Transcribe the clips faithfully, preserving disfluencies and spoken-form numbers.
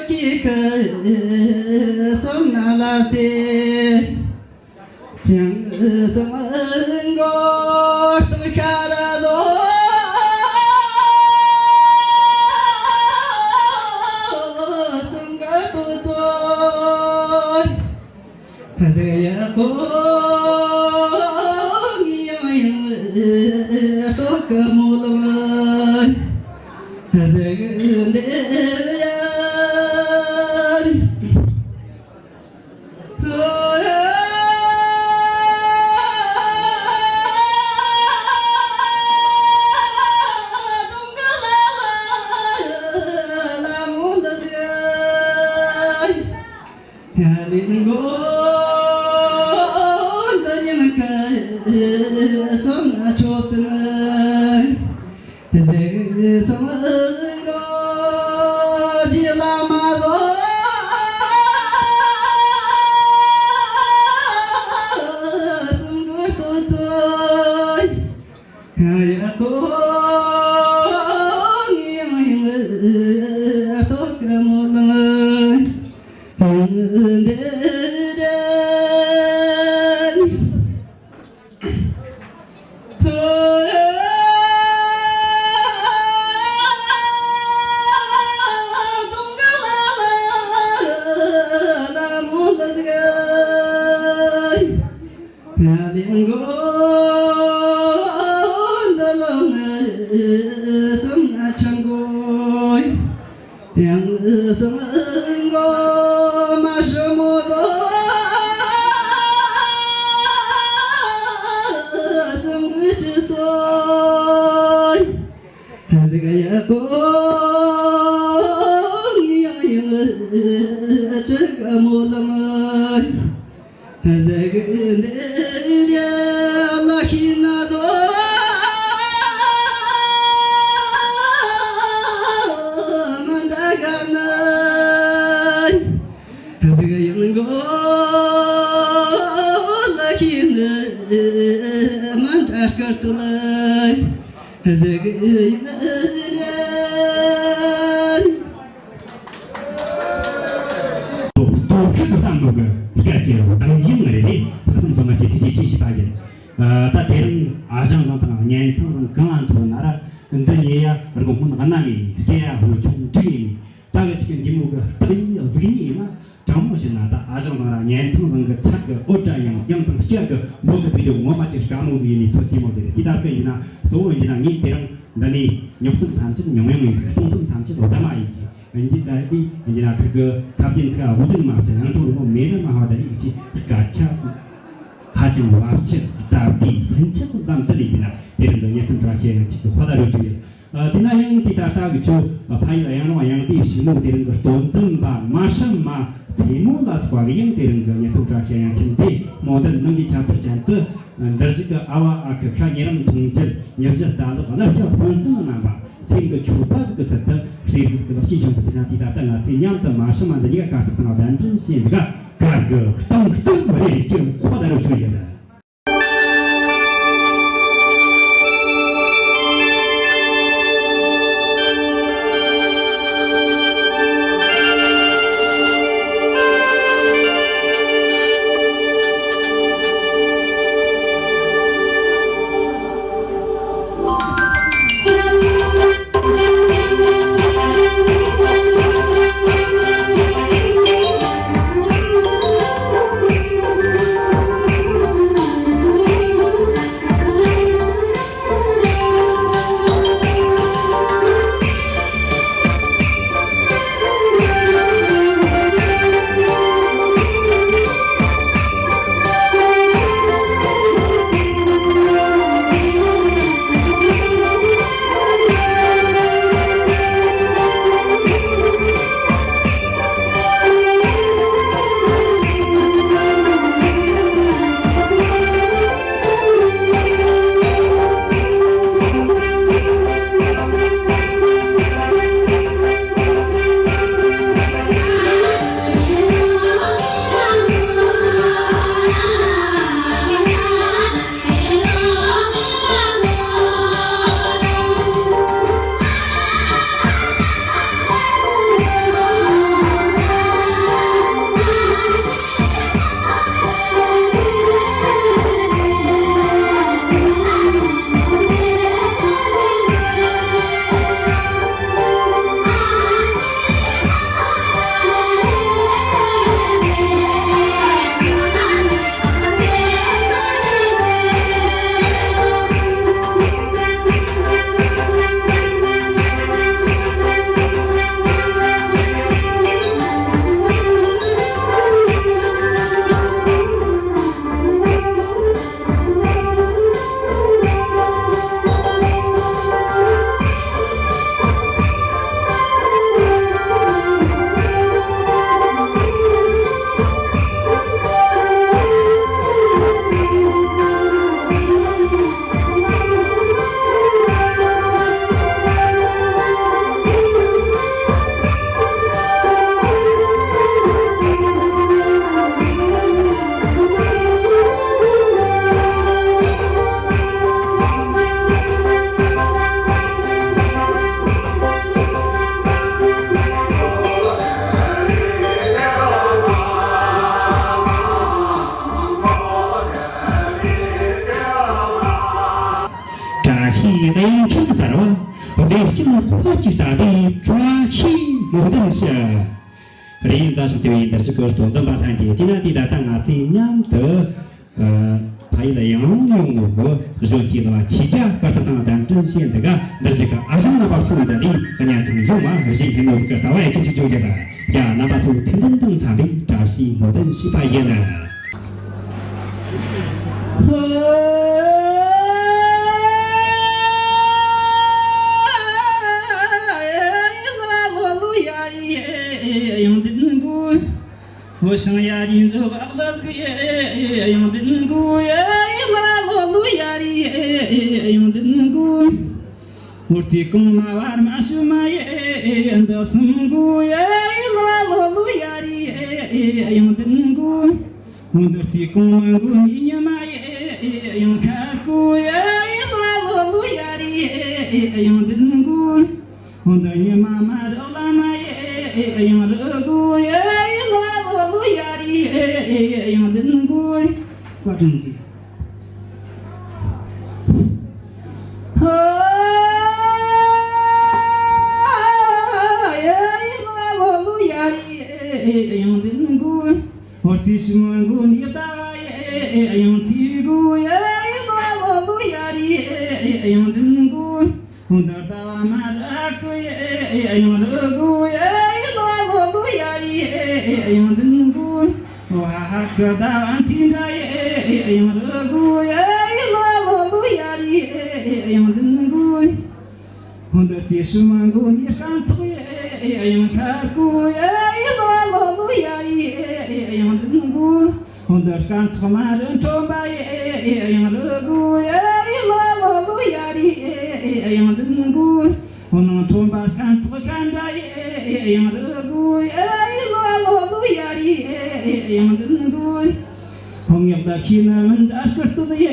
ཀྱི་སྐུ་གསུམ་ན་ལ་ཚེ། ཡང་གསུམ་མགོ་སྟོང་ཤར་ལོ། གསུམ་མགོ་སྟོང་ཚོ། ཐ་ཟེ་ཡ་ཀོ་ངི་ཡང་ཡང་སྟོ་ཀ་མོ་ལོ། ཐ་ཟེ་གི་འདེ་ཡ། སྟོབས་ཤུགས་ཀྱི་བསམ་བློ་གི་སྐད་ཀྱི་གདངས་དབྱངས་རེ་རེ་ཐག་ཟམ་སོ་མ་ཆེ་ཐིག་ཆེ་ཆེ་ཞིག་ད་ཡིན། ད་དེ་རིང་ཨ་ཞང་རང་དང་གཉེན་ཚང་རང་གང་ང་འཚོ་ན་ར་འདི་ཉེ་ཡ་རྒོ་སྔོན་གནམ་ཡིན་སྐྱེ་ཡ་ཧུ་ཆུང་འབྲུག་ཡིན། ད་གི་ཅིག་གི་འདི་མོ་གི་སྟག་ཡིན་གཟིག་ཉིན་ཡིན་ན། དྲང་མོ་བཤད་ན་ད་ཨ་ཞང་རང་ར་གཉེན་ཚང་རང་གི་ཚབ་གི་འོ་དྲ་ཡང་ཡང་དང་བསྐྱར་གི་མོ་གི་བི་ཌིའོ་ངོ་མ་ཅིག་དཀའ་མོ་ཟིག་ཡིན་ནི་ཚོད་ལྟད་མོ་ཟིག་རེད། འདི་ལྟ་བུ་ཡིན་ན་གཙོ་བོ་ཡིན་ན་ངས་དེ་རིང་འདི་ནས་ཉོག་གཏམ་ཐམས་ཅད་ཉུང་ཉུང་ཡིན། སྟོང་གཏམ་ཐམས་ཅད་འོ་ད་མ་ཡིན། ཡིན་གྱི་ད་དེ་ཡིན་གྱི་ན་ཁིར་གི་ཐབས་ཀྱི་ཚིག་འུ་དུ་མ་བྱ་ཡང་ཁྲོ་རུ་མེ་ར་མ་ཧ་ད་ཡིན་གྱི་སྐད་ཆ་ཧ་ཅང་བབ་ཆེ་ད་དེ་ཕན་ཆད་དུ་བདམས་ཏེ་ཡིན་ན་དེ་རིང་གི་ཉོག་གཏམ་འདྲ་བཤད་ཡང་ཅིག་ཏུ་ཧ་ད་རུ་ཅིག་ཡིན། ཨ། དེ་ན་ཡང་དེ་ད་ལྟ་གི་ཆོ་ཕ་ཡུལ་གཡང་རོང་གཡང་སྡེ་ཞིག་མོ་དེ་རིང་གི་སྟོན་འཛིན་པ་མ་ཧྲི་མ་མཚེ་མོ་ལ་སོགས་པ་གི་ཡང་དེ་རིང་གི་ཉེ་ཐོ་བཀྲ་ཤིས་གཡང་ཁྱིམ་དེ་མོ་དེ་ནང་གི་ཁྱད་པར་ཅན་དུ་འདིར་བཞུགས་ཀྱི་ཨ་བ་ཨ་ཁུ་ཁ་ཉེ་རིམ་མཐོང་རྒྱུ་ཉེ་བཞི་རྩ་ལག་བླ་སྤྱི་ཕུན་སུམ་རྣམ་པ་སེམས་ཀྱི་མཆོད་པ་ཟིག་གི་ཚུལ་དུ་ཧྲེ་རིགས་ཀྱི་ལག་ཤེས་བྱུང་གི། དེ་ན་དེ་ད་ལྟ་ང་ཚོས་མཉམ་དུ་མ་ཧྲི་མ་འདི་གཉིས་ཀ་དཀར་ཐོག་དང་གདན་འདྲེན་བྱེད་འདི་ག་གར་གི་གཏམ་གཏམ་རེ་རེ་ཀྱི་ཁོ་ད་རུ་ཆོད་ཡོད། ཅིག་ད་ལྟའི་བཀྲ་ཤིས་སྨོན་འདུན་ཞུ། རེད། མཛའ་བཤེས་བརྩེ་བའི་འདིར་གཅིག་གི་སྟོན་འཛིན་པ་ལྷན་རྒྱས། དེས་ན་དེ་ད་ལྟ་ང་ཚོས་མཉམ་དུ་ཨ་ཕ་ཡུལ་ཡང་ཡང་ངོ་བོ་གཞོན་སྐྱེས་ལ་ཆོས་རྒྱལ་བཀའ་དྲིན་དང་གདན་འདྲེན་བྱས་འདི་ག་འདིར་གཅིག་གི་ཨ་ཞང་རྣམ་པ་ཚོ་འདི་ལས་གཉེན་ཚང་ཡོང་བ་གཞིས་ལྷན་མོ་ཟིག་གི་ལྟ་བ་ཡི་ཁྱེད་ཅིག་བྱུང་རྒྱུ་ལ། ཡ། རྣམ་པ་ཚོ་ཐུགས་འདུན་དང་འཚམ་པའི་བཀྲ་ཤིས་སྨོན་འདུན་ཞུས་པ་ཡིན། ཧོར་ཐིག་གོང་མ་བར་མ་ཤུ་མ་ཡེ་འདི་གསུམ་མགོ་ཡེ་ལ་ལོ་ལོ་ཡ་རི་ཡང་འདི་མགོ། འདི་ཐིག་གོང་མ་མགོ་ནི་ཉི་མ་ཡེ་ཡང་ཁ་གོ་ཡེ་ལ་ལོ་ལོ་ཡ་རི་ཡང་འདི་མགོ། འདི་ཉི་མ་མ་རི་ལ་མ་ཡེ་ཡང་རི་གོ་ཡེ་ལ་ལོ་ལོ་ཡ་རི་ཡང་འདི་མགོ། བཀའ་དྲིན་ཆེ། ཧོར་ཐིག་ཤུ་མ་མགོ་ནི་ད་ཡེ་ཡང་ཐིག་གོ་ཡེ་ལ་ལོ་ལོ་ཡ་རི་ཡང་འདི་མགོ། འདི་ལྟ་བ་མ་ར་ཀུ་ཡེ་ཡང་རི་གོ་ཡེ་ལ་ལོ་ལོ་ཡ་རི་ཡང་འདི་མགོ། ཧ་ཧ་ཀུ་ད་བ་འཐི་འདྲ་ཡེ་ཡང་རི་གོ་ཡེ་ལ་ལོ་ལོ་ཡ་རི་ཡང་འདི་མགོ། འདི་ཐིག་ཤུ་མ་མགོ་ནི་རྐང་ཚོགས་ཡེ་ཡང་ཁ་གོ་ཡེ་ལ་ལོ་ལོ་ཡ་རི་ཡང་འདི་མགོ། འདི་རྐང་ཚོགས་མ་རི་ཁྲོན་པ་ཡེ་ཡང་རི་གོ་ཡེ་ལ་ལོ་ལོ་ཡ་རི་ཡང་འདི་མགོ། ནང་ཁྲོན་པ་རྐང་ཚོགས་གན་འདྲ་ཡེ་ཡང་རི་གོ་ཡེ་ལ་ལོ་ལོ་ཡ་རི་ཡང་འདི་མགོ། ངག་ད་ཁྱི་ན་མིན་འདྲ་སྐུ་སྟོད་ཡེ་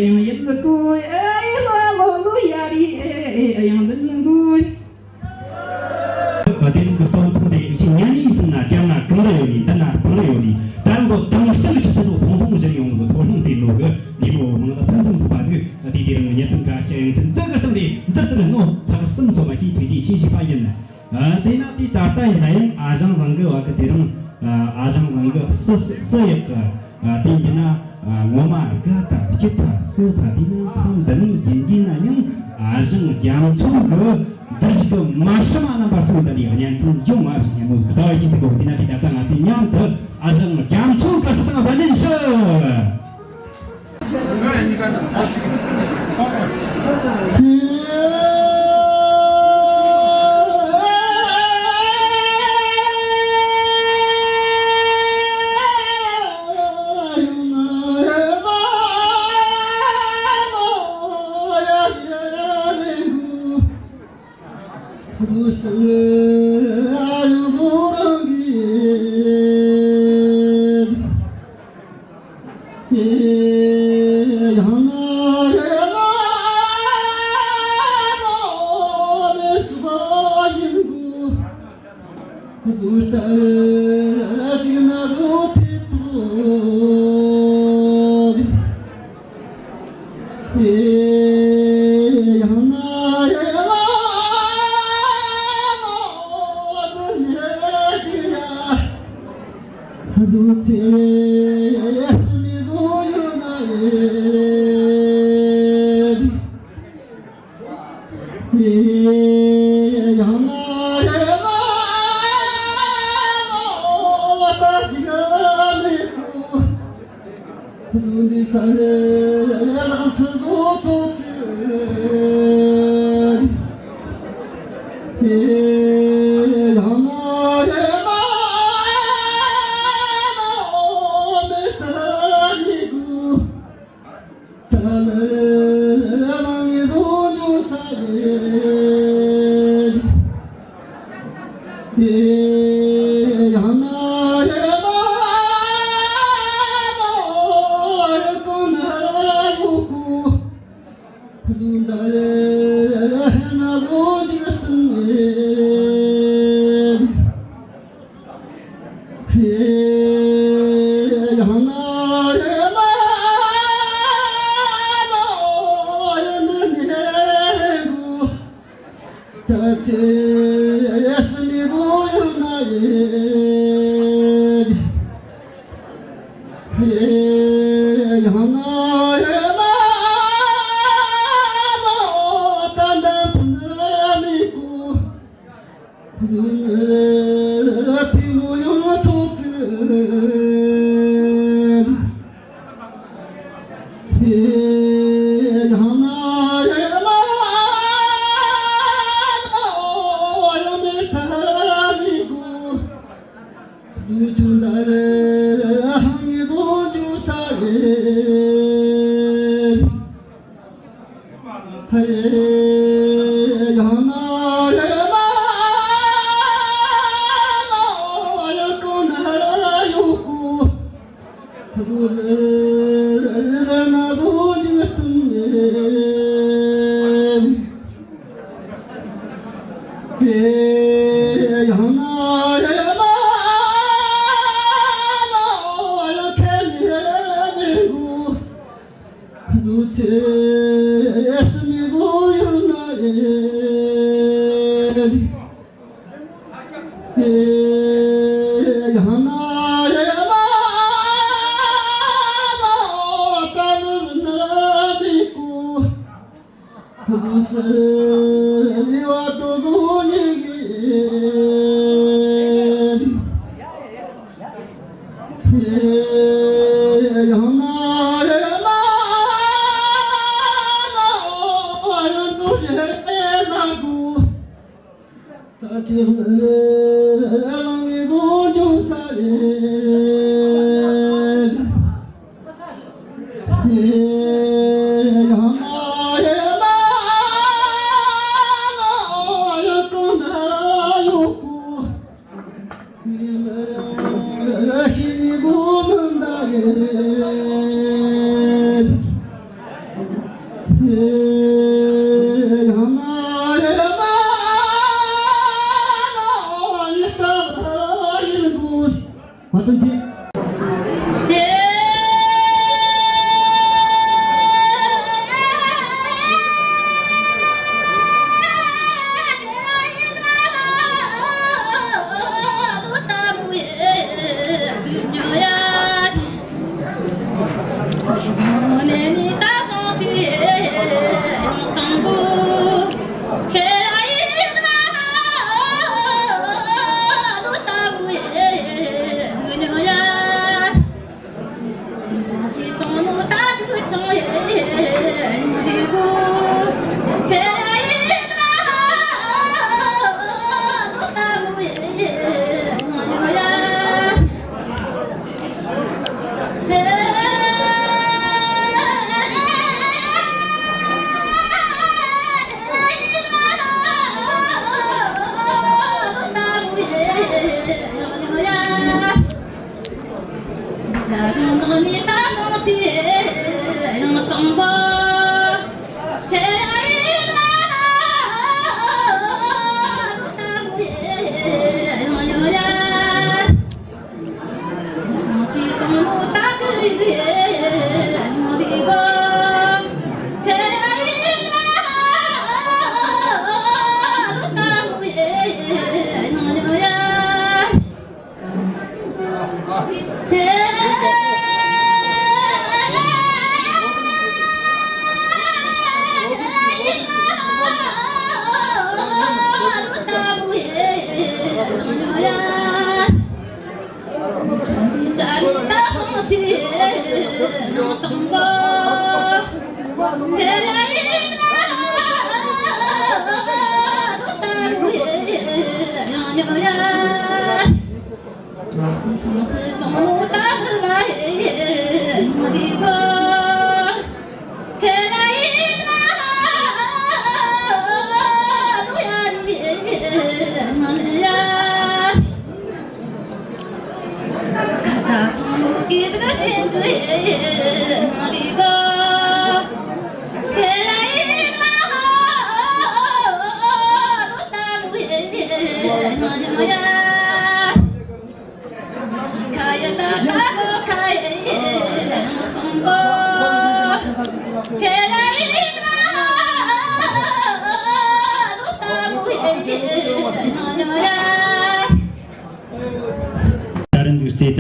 ཡང་ཡིད་གོ་ཡེ་ལ་ལོ་ལོ་ཡ་རི་ཡང་འདི་མགོ། དེ་རིང་གི་སྟོན་ཐོག་དེ་ཅིག་ཉན་ནས་སོང་ན་རྒྱབ་ན་གངས་རི་ཡོད་ནི། འདི་ན་སྤང་རི་ཡོད་ནི། ད་རུང་གོ་དྭངས་གཙང་གི་ཆུ་ཚོད་ཐུང་ཐུང་བཞུར་ཡོང་གི་ཚོར་སྣང་དེ་ནོ་གི་ལུས་པོ་མང་ལ་ཕུན་སུམ་ཚོགས་པ་ཟིག་དེ་དེ་རིང་གི་ཉིན་ཐུང་བཀྲ་ཤིས་ཡང་ཆེན་འདི་གི་སྟེང་དེ་འདིར་དུ་ནོ་ལྷག་བསམ་སོ་མ་གིས་ཐུགས་རྗེ་ཆེ་ཞུས་པ་ཡིན། ཨ། དེས་ན་དེ་ད་ལྟ་ཡིན་ན་ཡང་ཨ་ཞང་བཟང་གི་བ་གི་དེ་རིང་ཨ་ཞང་བཟང་གི་སུ་སུ་ཡག་གི། ཨ། དེ་ཡིན་ན་ཨ་ངོ་མ་དགའ་ད་སྐྱིད་ད་སོ་ད་དེ་ནི་མཚམས་འདི་ནས་ཡིན་གྱི་ན་ཡང་ཨ་ཞང་རྒྱ་མཚོ་གི་འདིར་ཞིག་གི་མ་ཧྲི་མ་རྣམ་པ་སོང་ད་དེ་གཉེན་ཚང་ཡོང་བ་ཞིག་ཉན་མོ་ཟིག་ད་བ་གྱི་ཟིག་གོ། དེ་ན་དེ་ད་ལྟ་ང་ཚོས་མཉམ་དུ་ཨ་ཞང་རྒྱ་མཚོ་བཀའ་དྲིན་དང་གདན་འདྲེན་ཞུ།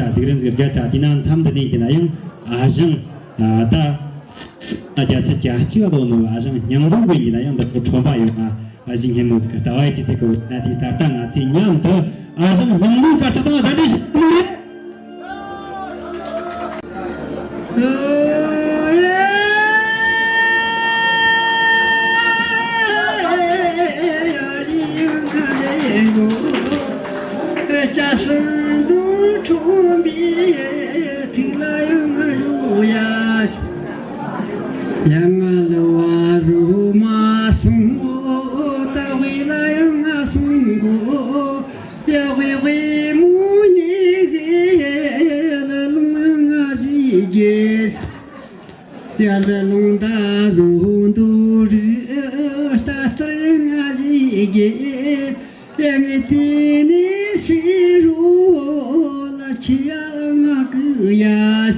ལུགས་རིམ་ཟིག་བརྒྱབ་ད། དེ་ན་མཚམས་འདི་ནས་ཡིན་ན་ཡང་ཨ་ཞང་ད་བརྒྱ་ཆ་གྱ་གཅིག་ལོ་ནོ་ཨ་ཞང་སྙིང་རུས་གི་ཡིན་ན་ཡང་འདི་ཚོ་ཁྲོམ་པ་ཡོང་ང་ཨ་ཞང་སྙན་མོ་ཟིག་གི་ལྟ་བ་ཡི་ཅི་ཟིག་གི་ན། དེ་ད་ལྟ་ང་ཚོས་མཉམ་དུ་ཨ་ཞང་སྙིང་རུས་གི་ལྟ་སྟངས་ད་ནས་ཞིག་ཡོང་རེད། ཡ་ལ་ལུང་ད་བཟོ་འདུག་རི་ལྟ་ལྟར་ང་ཟིག་གི། ཡ་ངས་དེ་ནས་སི་རོ་ལ་ཆི་ཡ་ང་གི་ཡ།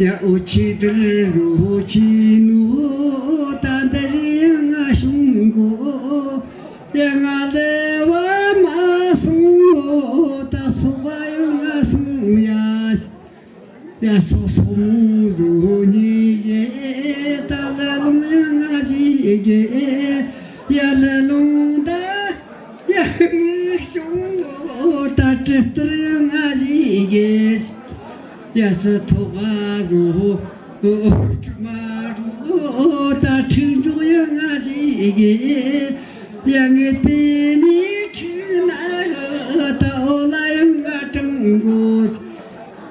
ཡ་འོ་ཆི་དིར་བཟོ་ཆི་ནོ་ད་འདི་རི་ང་ཤུང་གོ། ཡ་ང་ལེ་བ་མ་སོང་ད་སོ་བ་ཡ་ང་སོང་ཡ། ཡ་སོ་སོ་མོ་བཟོ་ཉི་ཡེ་ད་ལ་ལུང་ཡ་ང་ཟིག་གེ། ཡ་ལ་ལུང་ད་ཡ་ངི་ཤོང་ད་ཏྲི་ཏྲི་ང་ཟིག་གེ། ཡ་སི་ཐོག་བཟོ་མ་རུ་ད་ཁྲིག་འཇོག་ཡ་ང་ཟིག་གེ། ཡ་ངི་དེ་ནི་ཁྲིག་ན་ད་འོ་ལ་ཡ་ང་ཀྲང་གོ།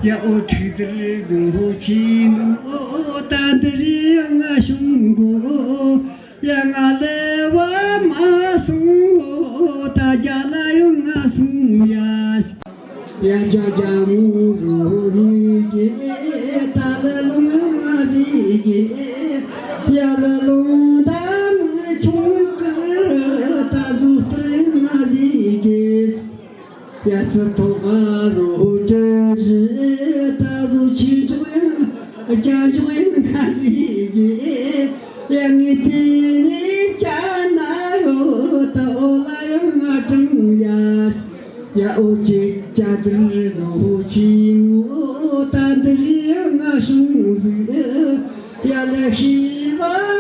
ཡ་འོ་ཁྲིག་དིར་བཟོ་ཆི་ནོ་ད་འདི་རི་ང་ཤུང་གོ། ཡ་ང་ལེ་བ་མ་སོང་ད་རྒྱ་ལ་ཡ་ང་སོང་ཡ། ཡ་རྒྱ་རྒྱ་མོ་བཟོ་ནི་གེ་ད་ལ་ལུང་ང་ཟིག་གེ། ཡ་ལ་ལུང་ད་མི་ཆུང་གི་ད་བཟོ་ལྟར་ང་ཟིག་གེ། ཡ་སི་ཐོག་བཟོ་ཏྲི་ཞི་ད་བཟོ་ཆི་འཇོག་ཡང་ཅ་འཇོག་ཡང་ང་ཟིག་གེ། ཡ་ངི་དེ་ནི་ཅ་ན་ཡོ་ད་འོ་ལ་ཡ་ང་ཀྲང་ཡ། ཡ་འོ་ཅི་ཅ་དིར་བཟོ་ཆི་ནོ་ད་འདི་རི་ང་ཤུང་ཟིག། ཡ་ལ་ཤི་བ།